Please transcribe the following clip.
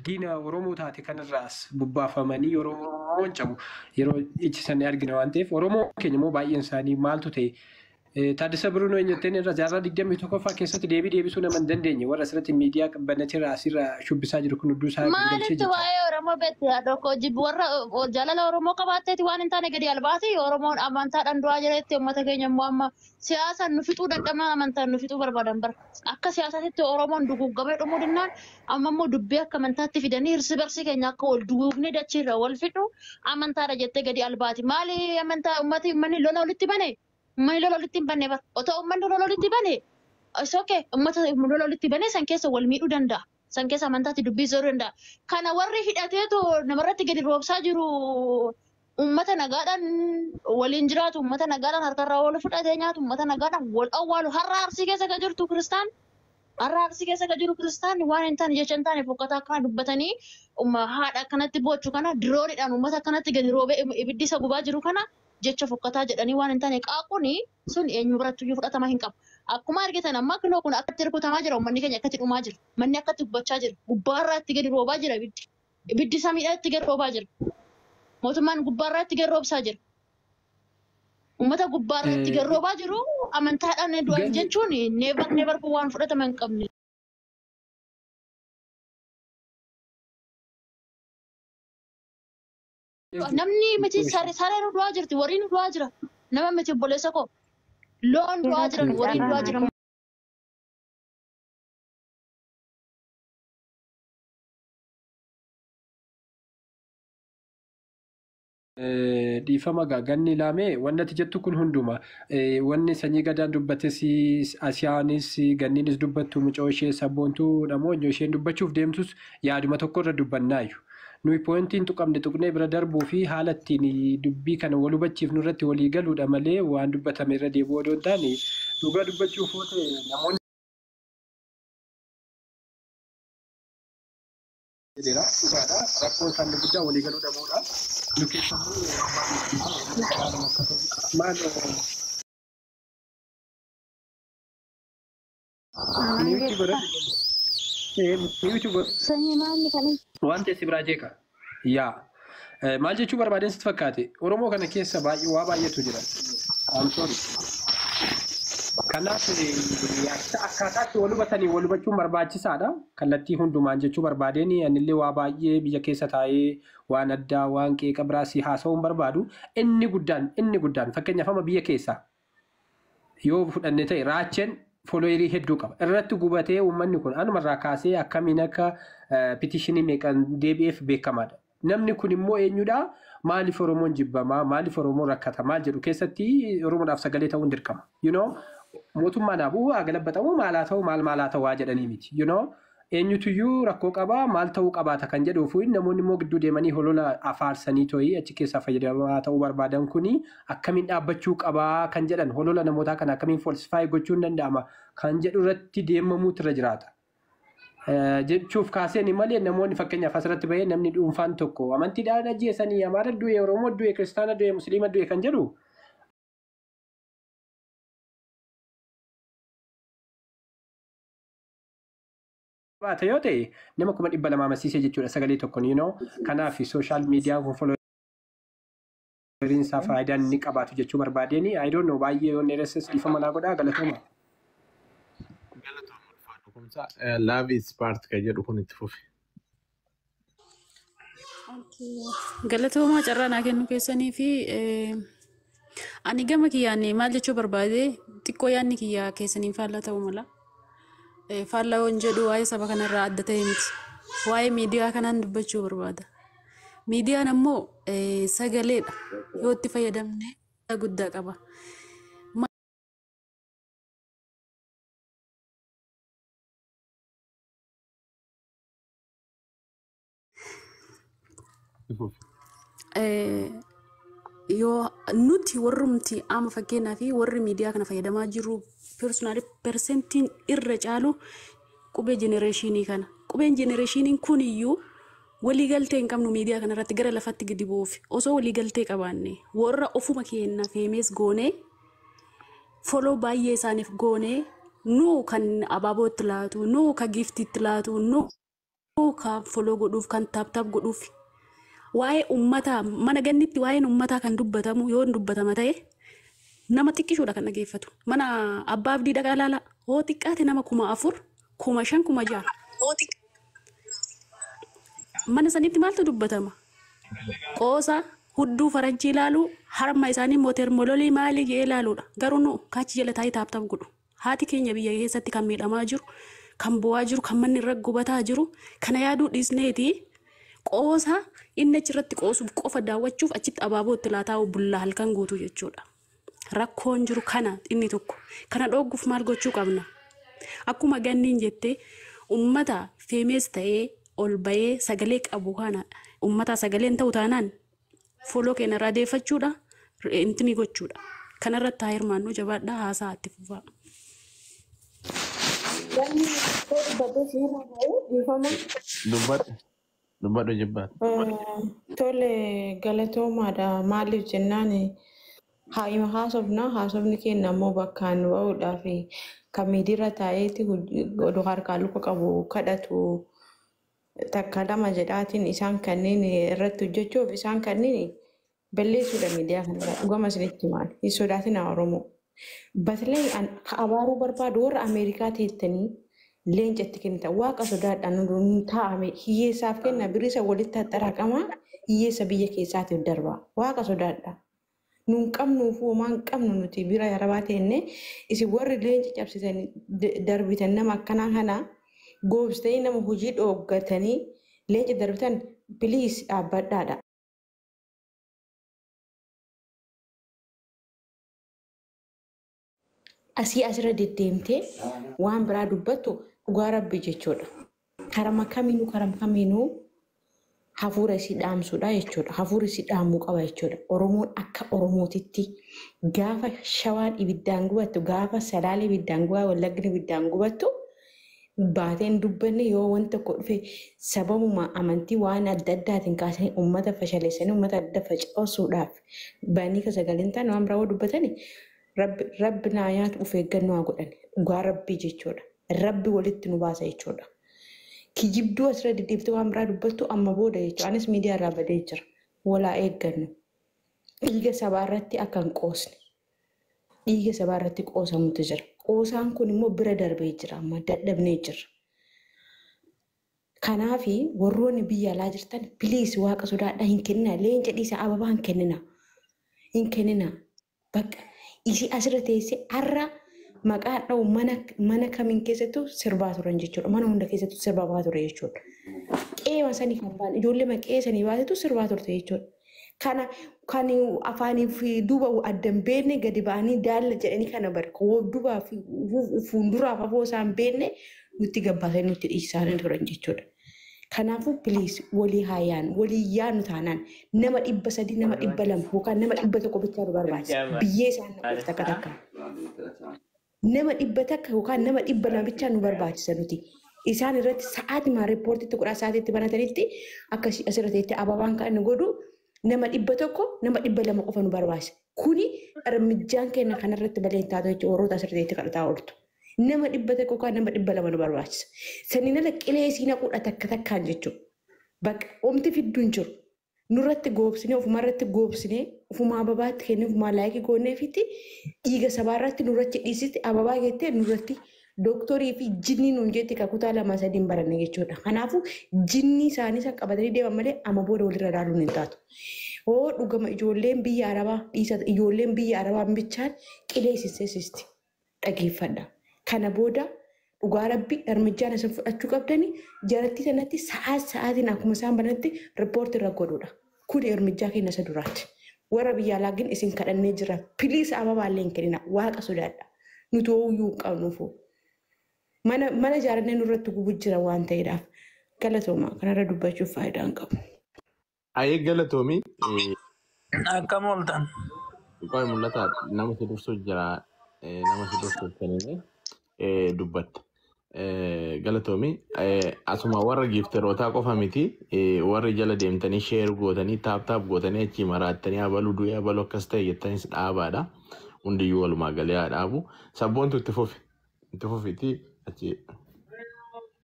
diina Oromoo taate kanarraas bubbaafamanii yeroo Oromoon cabu yeroo ijjisan argina waan ta'eef, Oromoo keenya immoo baay'een isaanii maaltu ta'e, Taaddasa Birruu eenyutteen irra jaarraa 21ffaa keessatti deebii deebisuu nama hin dandeenye, warra asirratti miidiyaa qabbanatee asirra shubbisaa jiru kun hudduu isaa galchee Maalitti jecha. Waa'ee Oromoo beekti haadha koo, jibbu warra jaalala Oromoo qabaatteeti waan hin taane gadi albaati. Oromoon amantaadhaan du'aa jireetti, uummata keenya immoo amma siyaasaan nu fixuu dadhabnaan amantaan nu fixuu barbaadan bara. Akka siyaasaatti Oromoon duguuggamee dhumuu dinnaan, amma immoo dubbii akka amantaatti fidanii hirsi barsi keenya akka wal duguugnee dachiirra wal fixu amantaadha jettee gadi albaati. Maali amantaa uummati uummanni lola walitti bane? Uummanni lola walitti hin banne bara. Otoo uummanni lola walitti bane, it's okay. Uummata lola walitti bane san keessa wal miidhuu danda'a. San keessa amantaatti dubbii zoruu danda'a. Kana warri hidhateetu namarratti gadi roobsaa jiru, uummata nagaadhaan waliin jiraatu, uummata nagaadhaan harkarraa wal fudhatee nyaatu, uummata nagaadhaan wal awwaalu. Har'a Arsii keessa kan jirtu kiristaan, har'a Arsii keessa kan jiru kiristaan waan hin taane, jecha hin taane fokkataa akkana dubbatanii, haadha akkanatti boochu kana, dirooniidhaan uummata akkanatti gadi roobee ibiddi isa gubaa jiru kana, jecha fokkataa jedhanii waan hin taane qaaquuni sun eenyu biratti iyyuu fudhatama hin qabu. Akkuma argitan amma kinoo kun akkatti rukutamaa jira, uummanni keenya akkatti dhumaa jira, manni akkatti gubbachaa jira, gubbaarraa itti gadi roobaa jira ibiddi. Ibiddi samiidhaa itti gadi roobaa jira. Mootummaan gubbaarraa itti gadi roobsaa jira. Uummata gubbaarraa itti gadi roobaa jiru amantaadhaan du'an jechuun never never, kun waan fudhatama hin qabne. Namni miti, sareen du'aa jirti, wariin du'aa jira. Nama miti, obboleessa koo. Loon du'aa jiran, wariin du'aa jiran. Dhiifama gaa, ganni laamee wanni ati jettu kun hunduma, wanni sanyii gadaan dubbates, asiyaanis ganniinis dubbattu, mucoo ishee sabboontuu namoonni isheen dubbachuuf deemtus yaaduma tokko irra dubbannaayu. Nuyi pointiin tuqamne tuqnee bira darbuu fi haala ittiin dubbii kana wal hubachiifnu irratti walii galuudha malee, waan dubbatame irra deebi'uu odoo hin taane, dhugaa dubbachuuf yoo ta'e namoonni jedheera, dhugaadha. Rakkoon isaanii guddaa walii galuu dhabuudha. Nu keessa immoo maal mute godhadhu, mute godhu. Sanyii maalli kan Waan ta'e si biraa jeeqa. Yaa. Maal jechuu barbaadeen sitti fakkaate? Oromoo kana keessa baay'ee waa baay'eetu jira. I'm sorry. Kanaaf akkaataatti wal hubatanii wal hubachuun barbaachisaadha. Kallattii hundumaan jechuu barbaadeen, anillee waa baay'ee biyya keessa taa'ee waan addaa waan qeeqa biraas haasa'uu hin barbaadu. Inni guddaan fakkeenyaaf amma biyya keessaa yoo fudhanne ta'e, raacheen followerii hedduu qaba. Irratti gubatee uummanni kun anumarraa kaasee akkamiin akka petitionii meeqan deebi'eef beekamaadha. Namni kun immoo eenyudha? Maaliif Oromoon jibbamaa? Maaliif Oromoon rakkata? Maal jedhu keessatti Oromoodhaaf sagalee ta'uun dirqama. Mootummaan haa bu'u, haa galabbatamu, maal haa ta'u, maal maal haa ta'u waa jedhanii miti. Eenyutuyyuu rakkoo qabaa, maal ta'uu qabaata kan jedhuuf, namoonni immoo gidduu deemanii holola afaarsanii to'ii achi keessaa fayyadamaa ta'uu barbaadan kuni akkamiin dhaabbachuu qabaa kan jedhan, holola namootaa kana akkamiin falsify gochuun danda'ama kan jedhu irratti deemamuutu irra jiraata. Jechuuf kaaseen malee, namoonni fakkeenyaaf asirratti bahee namni dhuunfaan tokko amantiidhaan ajjeesanii, Amaara du'e, Oromoo du'e, Kiristaana du'e, Musliima du'e kan jedhu baata yoo ta'e, nama 200,000 amansiisee jechuudha sagalee tokkoon. Kanaaf social mediaan kun followeriin isaa faayidaan inni qabaatu jechuu barbaadeen. I don't know, baay'ee yoon dheeresses dhiifama naa godhaa, galatooma. Galatooma, ulfaadhu kumsaa. Love is part kan jedhu kun itti fufi. Galatoomaa carraa naa kennu keessanii fi ani gama kiyyaan maal jechuu barbaade, xiqqoo yaadni kiyyaa keessaniin faallaa ta'uu mala. Faallaa yoon jedhu waa'ee saba kanarraa adda ta'e miti. Waa'ee miidiyaa kanaan dubbachuu barbaada. Miidiyaan ammoo sagaleedha. Yoo itti fayyadamne guddaa qaba. Itti fufi. Yoo nuti warrumti amma fakkeenyaa fi warri miidiyaa kana fayyadamaa jiru, personally percentiin irra caalu qubee generationii kana. Qubeen generationiin kun iyyuu waliigaltee hin qabnu miidiyaa kana irratti gara lafatti gadi bu'uuf. Osoo waliigaltee qabaanne, warra ofuma keenya famous goonee, follow baay'ee isaaniif goonee, nu kan abaaboo itti laatu, nu kan giftii itti laatu, nu Kan follow godhuuf, kan tap tap godhuuf, waa'ee uummataa mana gannitti waa'een uummataa kan dubbatamu yoo dubbatama ta'e nama xiqqishuudha kan dhageeffatu. Mana abbaa abdii dhaqaa ilaala. Hoo xiqqaate nama 4000, 5000, 6000. Mana sanitti maaltu dubbatama? Qoosa hudduu faranjii ilaalu, harma isaanii mootermololii maalii jedhee ilaaluudha. Garuu nu kaachi jala taa'ee tap tap godhu. Haati keenya biyya keessatti kan miidhamaa jiru, kan bo'aa jiru, kan manni irra gubataa jiru, kana yaaduu dhiisneeti qoosa inni achirratti qoosuuf qofa daawwachuuf achitti abaaboo itti laataa bullaa halkan guutuu jechuudha. Rakkoon jiru kana inni tokko. Kana dhoogguuf maal gochuu qabna? Akkuma ganniin jettee, uummata famous ta'ee ol bahee sagalee qabu kana uummata sagaleen ta'u taanaan follow keenya irraa deeffachuudha, intini gochuudha. Kanarratti haa hirmaannu, jabaadhaa, haasaa itti fufaa. Namni tokko dubbatee siirra ba'u dhiifama. Dubbadhu. Dubbadhu jibbaata. Tole, galatoomaadha. Maaliif jennaan, haa'ima haasofna, haasofni keenya immoo bakkaan ba'uudhaaf kan miidiirra taa'eeti oduu harkaa luka qabu kadhatu takka lama jedhaatiin isaan kanneen irratti hojjechuuf isaan kanneen balleessuudha miidiyaa kanarra. Dhugama isinitti himaan, hin sodaatina Oromoo. Batalee ka abaaruu barbaadu warra Ameerikaa teettanii leenca itti kennitan, waaqa sodaadhaan nu taa'ame hiyyeessaaf kenna, birisa walitti axxaraaqamaa hiyyeessa biyya keessaatiif darba, waaqa sodaadha. Nun qabnuuf homaa hin qabnu nuti bira yarabaa teenne. Isin warri leenca cabsitan darbitan, nama akkanaa kana goobsitanii nama hojii dhooggatanii leenca darbitan, please dhaabbadhaadha. Asii asirra deddeemtee waan biraa dubbattu dhugaa rabbi jechuudha. Karama kamiinuu hafuura isii dhaamsuudha jechuudha. Hafuura isii dhaamuu qaba jechuudha. Oromoon akka Oromootitti gaafa Shawaan ibiddaan gubattu, gaafa Salaalee ibiddaan gubattu, Wallagni ibiddaan gubattu baateen dubbanne. Yoo wanta tokko dhufe sababuma amantii waan adda addaatiin kaasanii uummata fashaleessanii uummata adda facaasuudhaaf banii ka sagaleen ta'an waan biraa dubbatani, rabbi rabbi naa nyaatu, of eeggannoo haa godhan, dhugaa rabbii jechuudha. Rabbi walitti nu baasa jechuudha. Kijibduu asirra deddeebitee waan biraa dubbattu amma booda jechuudha. Anis miidiyaa irraa badee jira. Walaa eeggannu. Dhiiga sabaa irratti akka hin qoosne. Dhiiga sabaa irratti qoosamutu jira. Qoosaan kun immoo bira darbee jira, amma dadhabnee jira. Kanaafi warroonni biyya alaa jirtan, please, waaqa sodaadhaa, hin kenninaa. Leenca dhiisa, ababaa hin kenninaa. Hin kenninaa. Bakka isii asirra teessee har'a maqaa dha'u mana kamiin keessattuu sirbaa turan jechuudha. Mana hunda keessattuu sirbaa ture jechuudha. Qeema sanii kan ba'an ijoollee maqee sanii baatetu sirbaa turte jechuudha. Kana kan afaanii fi duuba adda hin beekne gadi ba'anii daalla jedhanii kana barka duubaa fi fuulduraaf afoo isaan beekne nutti gabbaasanii nutti dhiisaa turan jechuudha. Kanaafuu please, walii haa yaanu, walii yaanu taanaan nama 300, nama 200 yookaan nama 100 bichaa nu barbaachisa. Biyyee isaan naquuf takka takka. Nama 100 yookaan nama 200 bichaa nu barbaachisa nuti. Isaan irratti sa'aatii riippoortiitti godhaa sa'aatiitti banatanitti akka asirratti itti ababaan kan inni godhu nama 100, nama 200 qofa nu barbaachisa. Kuni mijjaan keenya kanarratti malee hin taatu jechuudha, warroota asirratti kadhataa ooltu. Nama 100 yookaan nama 200 nu barbaachisa. Saniin ala qilee isii naquudha takka takkaan jechuudha. Bakka omti fidduu hin jiru. Nurratti goobsinee, ofumarratti goobsinee, ofumaa ababaatti kennee, ofumaa like gooneefitti dhiiga sabaarratti nurratti dhiisitti ababaa jettee nurratti dooktorii fi jinnii nuun jetti ka kutaa lama sadiin baranne jechuudha. Kanaafuu jinnii isaanii san qabatanii deeman malee amma booda walirra ilaaluun hin taatu. Hoo dhugama ijoolleen biyya Arabaa dhiisa, ijoolleen biyya Arabaa bichaan qilee isin seesisti, dhageeffadha. Kana booda dhugaa rabbi dharmijjaan isin fudhachuu qabdanii jaratti sanatti sa'aat sa'aatiin akkuma isaan banatti riippoortii irra godhuudha. Kuni ermijjaa keenya isa duraati. Warra biyya alaa gin isin kadhannee jira. Please, ababaallee hin kennina. Waaqa sodaadha. Nuti ooyyuu hin qabnuufu. Mana ijaarannee nurratti gubu jira waan ta'eedhaaf. Galatooma, kanarra dubbachuuf faayidaa hin qabu. Ayyee, galatoomii. Akkam ooltan? Qo'ee mul'ata, nama si dursu jira, nama si dursu kennine dubbatta. Galatoomii, asuma warra gifterootaa qofa miti, warri jala deemtanii share gootanii, tap tap gootanii, achii maraattanii abaluu du'ee abaluu akkas ta'e jettanis dhaabaadha. Hundiyyuu walumaa galee haa dhaabu. Sabboontu itti fufi. Itti fufiitii achi.